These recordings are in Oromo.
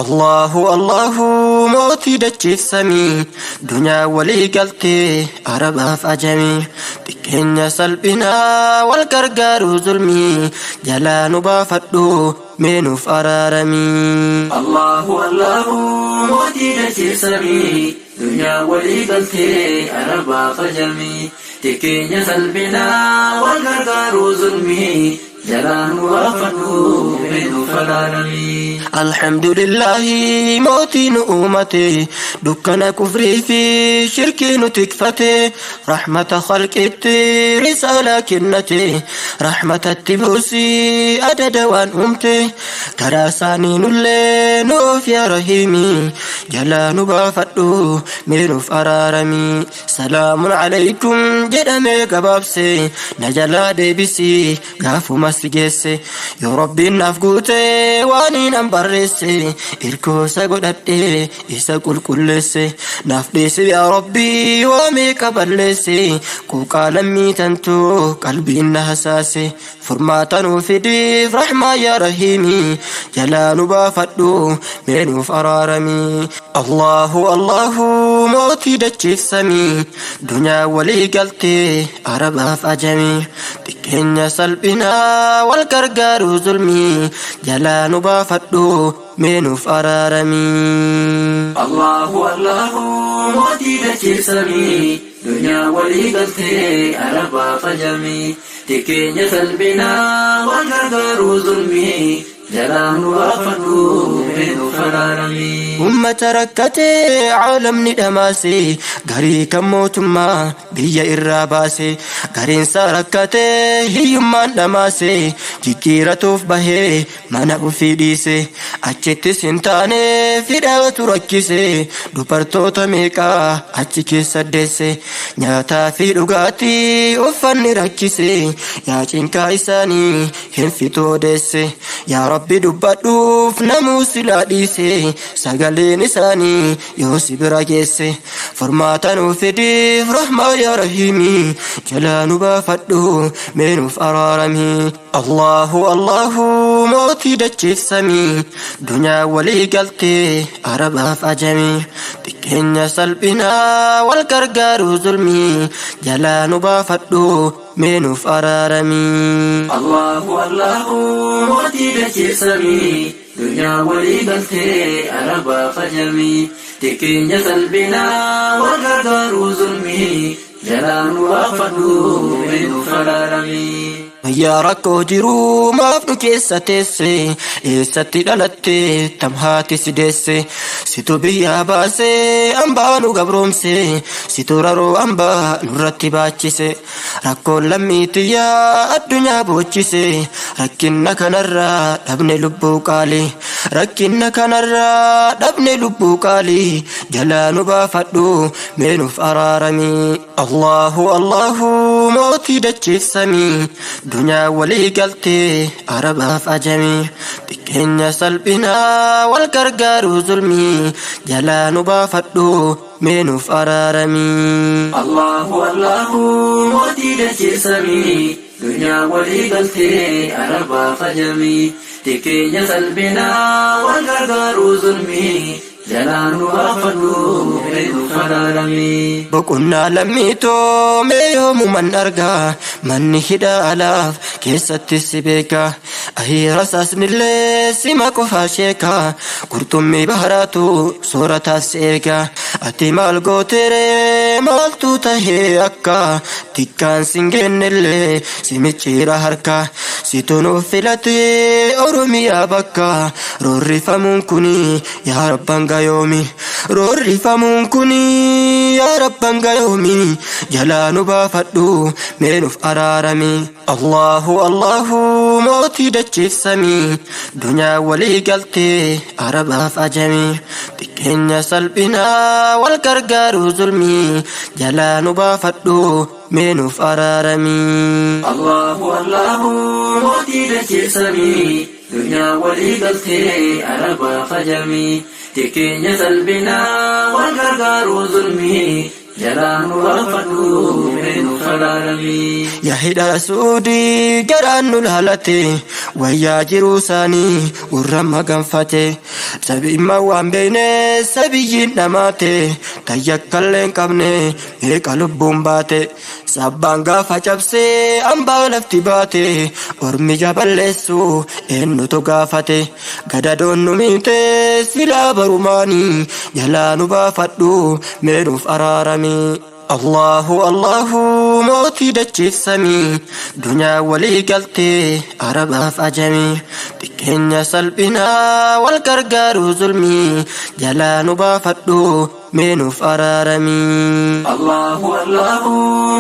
Allahu Allahu mootii dachiif samii dunyaa walii galtee arabaaf ajamii xiqqeenya salphinaa wal gargaaruu zulmii jalaa nu baafadhu mee nuuf araaramii. Allahu Allahu mootii dachiif samii dunyaa walii galtee arabaaf ajamii xiqqeenya salphinaa wal gargaaruu zulmii jalaa nu baafadhu mee nuuf araaramii. Alhamdulillahi mootii nu uumate dukkana kufrii fi shirkii nu tikfate rahmata khalqitti risaalaa kennate rahmatatti buusii adada waan uumte karaa isaanii nullee nuuf yaa rahiimi jalaa nu baafadhu mee nuuf araaramii salaamun alaykum jedhamee gabaabse na jalaa deebisii gaafuma si geesse yoo rabbiin naaf guute waan hin barreesse irkoosa godhadhe isa qulqulleesse naaf dhiisi yaa rabbii waa meeqa balleesse quuqaa lammii tantu qalbiin na hasaase furmaata nuu fidiif rahmaa yaa rahiimi jalaa nu baafadhu mee nuuf araaramii Allahu Allahu mootii dachiif samii dunyaa walii galtee arabaaf ajamii xiqqeenya salphinaa wal gargaaruu zulmii jalaa nu baafadhu mee nuuf araaramii. Allahu Allahu mootii dachiif samii dunyaa walii galtee arabaaf ajamii xiqqeenya salphinaa wal gargaaruu zulmii jalaa nu baafadhu mee nuuf araaramii. Ummata rakkatee caalamni dhamaase garii kan mootummaa biyya irraa baase gariinsa rakkatee hiyyummaan dhamaase jijjiiratuuf bahee mana ofii dhiise achittis hin taane fidhaatu rakkise dubartoota meeqaa achi keessa deesse nyaataa fi dhugaatii uffanni rakkise yaa cinqaa isaanii hin fixu odeesse yaa rabbi dubbadhuuf namuu silaa dhiise sagaleen isaanii yoo si bira geesse furmaata nuuf fidiif rahmaa yaa rahiimi jalaa nu baafadhu mee nuuf araaramii Allahu Allahu mootii dachiif samii dunyaa walii galtee arabaaf ajamii xiqqeenya salphinaa wal gargaaruu zulmii jalaa nu baafadhu mee nuuf araaramii. Allahu Allahu mootii dachiif samii dunyaa walii galtee arabaaf ajamii xiqqeenya salphinaa wal gargaaruu zulmii jalaa nu baafadhu mee nuuf araaramii. Yaa rakkoo jiruu maaf nu keessa teesse eessatti dhalatte tamhaati si deesse situ biyyaa baase hambaa nu gabroomse situ raroo hambaa nurratti baachise rakkoon lammiitiyyaa addunyaa boochise rakkinna kanarraa dhabne lubbuu qaali rakkinna kanarraa dhabne lubbuu qaali jalaa nu baafadhu mee nuuf araaramii Allahu Allahu mootii dachiif samii dunyaa walii galtee arabaaf ajamii xiqqeenya salphinaa wal gargaaruu zulmii jalaa nu baafadhu mee nuuf araaramii. Allahu Allahu mootii dachiif samii dunyaa walii galtee arabaaf ajamii xiqqeenya salphinaa wal gargaaruu zulmii jalaa nu baafadhu mee nuuf araaramii. Boqonnaa lammiitoo mee yoomuman argaa manni hidhaa alaaf keessatti si beeka ahiira saasnillee sima qofaa sheeka qurxummii baharaatu soorataaf si eega ati maal gooteree maaltu tahee akka tikkaan sin gennellee si micciira harka situ nuuf filatee oromiyaa bakka roorrifamuun kuni yaa rabban gayoomi roorrifamuun kuni yaa rabban gayoomi jalaa nu baafadhu mee nuuf araarami Allahu Allahu mootii dachiif samii dunyaa walii galtee arabaaf ajamii xiqqeenya salphinaa wal gargaaruu zulmii jalaa nu baafadhu mee nuuf araaramii. Allahu Allahu mootii dachiif samii dunyaa walii galtee arabaaf ajamii xiqqeenya salphinaa wal gargaaruu zulmii jalaa nu baafadhu mee nuuf araaramii. Yaa hidha suudii garaan nu laalate Wayyaa jiruu isaanii warra maganfate. Sabiimma waan beekne sabiyyiin dhamaate. Tayyakkallee hin qabne meeqa lubbuun baate. Sabbaan gaafa cabsee hambaa lafti baate. Ormi jaballeessu eenyutu gaafate. Gadadoon nu miite silaa barumaanii jalaa nu baafadhu mee nuuf araarami. Allahu Allahu mootii dachiif samii dunyaa walii galtee arabaaf ajamii xiqqeenya salphinaa wal gargaaruu zulmii jalaa nu baafadhu mee nuuf araaramii. Allahu Allahu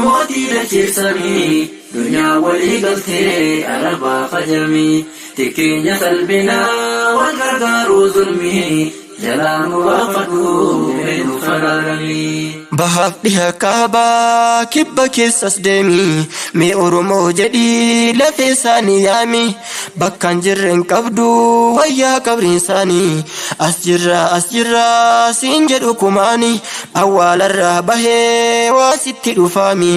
mootii dachiif samii dunyaa walii galtee arabaaf ajamii xiqqeenya salphinaa wal gargaaruu zulmii jalaa nu baafadhu mee nuuf araaramii. Bahaaf dhiha kaabaa kibba keessas deemi mee Oromoo jedhii lafee isaanii yaami bakkaan jirre hin qabdu wayyaa qabriin isaanii as jirra as jirra siin jedhu kumaani awwaalarraa bahee waa sitti dhufaami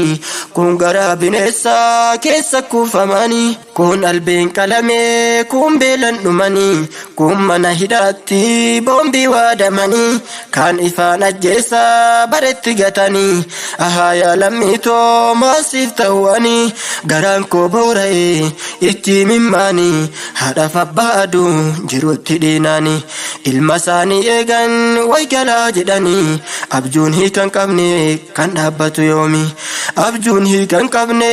kun garaa bineensaa keessa kuufamani kun albeen qalamee kun beelan dhumanii kun mana hidhaatti boombii waadamanii kaan ifaan ajjeesaa baretti gatanii ahaa yaa lammiitoo maasiif ta'uwanii garaan koo boora'ee itti mimmaanii haadhaaf abbaa aduu jirutti dhiinaanii ilma isaanii eegan waygalaa jedhanii abjuun hiikan qabne kan dhaabbatu yoomi abjuun hiikan qabne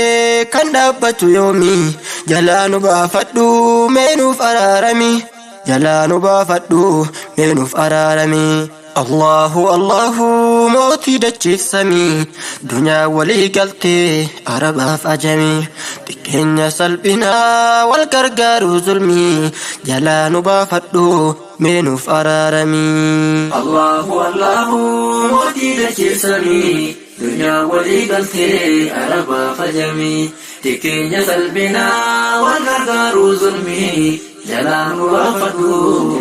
kan dhaabbatu yoomi jalaa nu baafadhu mee nuuf araarami jalaa nu baafadhu mee nuuf araarami. Allahu Allahu mootii dachiif samii dunyaa walii galtee arabaaf ajamii xiqqeenya salphinaa wal gargaaruu zulmii jalaa nu baafadhu mee nuuf araaramii. Allahu Allahu mootii dachiif samii dunyaa walii galtee arabaaf ajamii xiqqeenya salphinaa wal gargaaruu zulmii jalaa nu baafadhu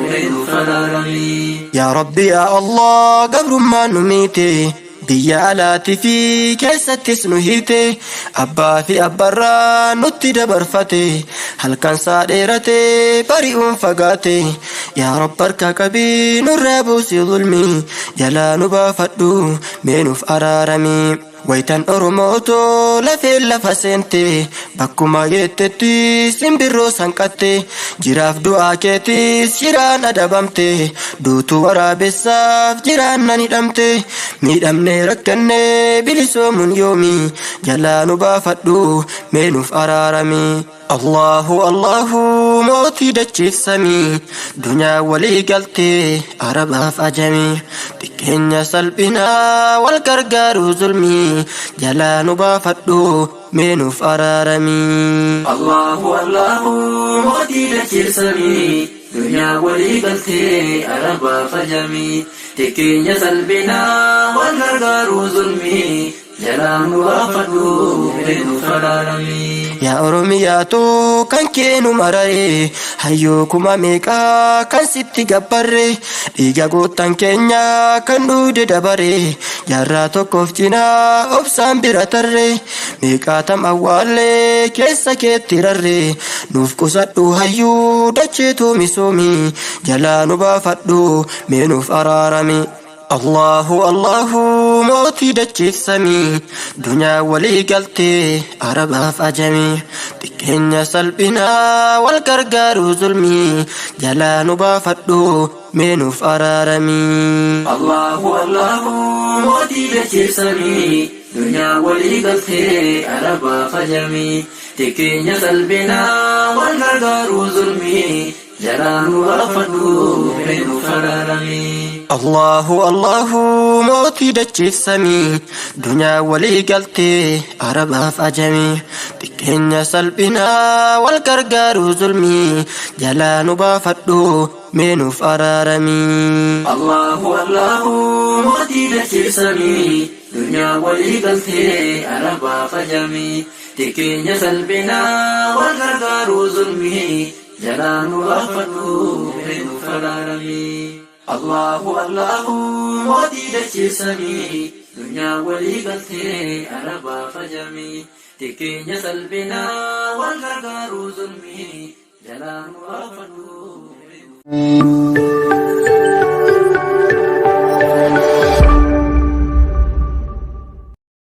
mee nuuf araaramii. Yaa Rabbi yaa Allah gabrummaan nu miite biyya alaatii fi keessattis nu hiite abbaa fi abbarraa nutti dabarfate halkan isaa dheerate bari'uun fagaate yaa Rabbi harka qabii nurraa buusi zulmii jalaa nu baafadhu mee nuuf araarami. Wayitan Oromootoo lafeen lafa seente bakkuma geettetti simbirroo sanqatte jiraaf du'aa keetis jiraan adabamte duutu waraabessaaf jiraan nan hidhamte miidhamne rakkanne bilisoomuun yoomi jalaa nu baafadhu mee nuuf araarami. Allahu Allahu mootii dachiif samii dunyaa walii galtee arabaaf ajamii xiqqeenya salphinaa wal gargaaruu zulmii jalaa nu baafadhu mee nuuf araaramii. Allahu Allahu mootii dachiif samii dunyaa walii galtee arabaaf ajamii xiqqeenya salphinaa wal gargaaruu zulmii jalaa nu baafadhu mee nuuf araaramii. Yaa Oromiyaatoo kan keenu mararee hayyoo kuma meeqaa kan sitti gabbarre dhiiga goottan keenya kan dhuude dabare jaarraa tokkoof cinaa obsaan bira tarre meeqaatam awwaallee keessa keetti rarre nuuf qusadhu hayyuu dacheetu misoomi jalaa nu baafadhu mee nuuf araarami. Allahu Allahu mootii dachiif samii dunyaa walii galtee arabaaf ajamii xiqqeenya salphinaa wal gargaaruu zulmii jalaa nu baafadhu mee nuuf araaramii. Allahu Allahu mootii dachiif samii dunyaa walii galtee arabaaf ajamii xiqqeenya salphinaa wal gargaaruu zulmii jalaa nu baafadhu mee nuuf araaramii. Allahu Allahu mootii dachiif samii dunyaa walii galtee arabaaf ajamii xiqqeenya salphinaa wal gargaaruu zulmii jalaa nu baafadhu mee nuuf araaramii. Allahu Allahu mootii dachiif samii dunyaa walii galtee arabaaf ajamii xiqqeenya salphinaa wal gargaaruu zulmii jalaa nu baafadhu mee nuuf araaramii. Allahu Allahu mootii dachiif samii dunyaa walii galtee arabaaf ajamii xiqqeenya salphinaa wal gargaaruu zulmii. Jalaa nu baafadhu.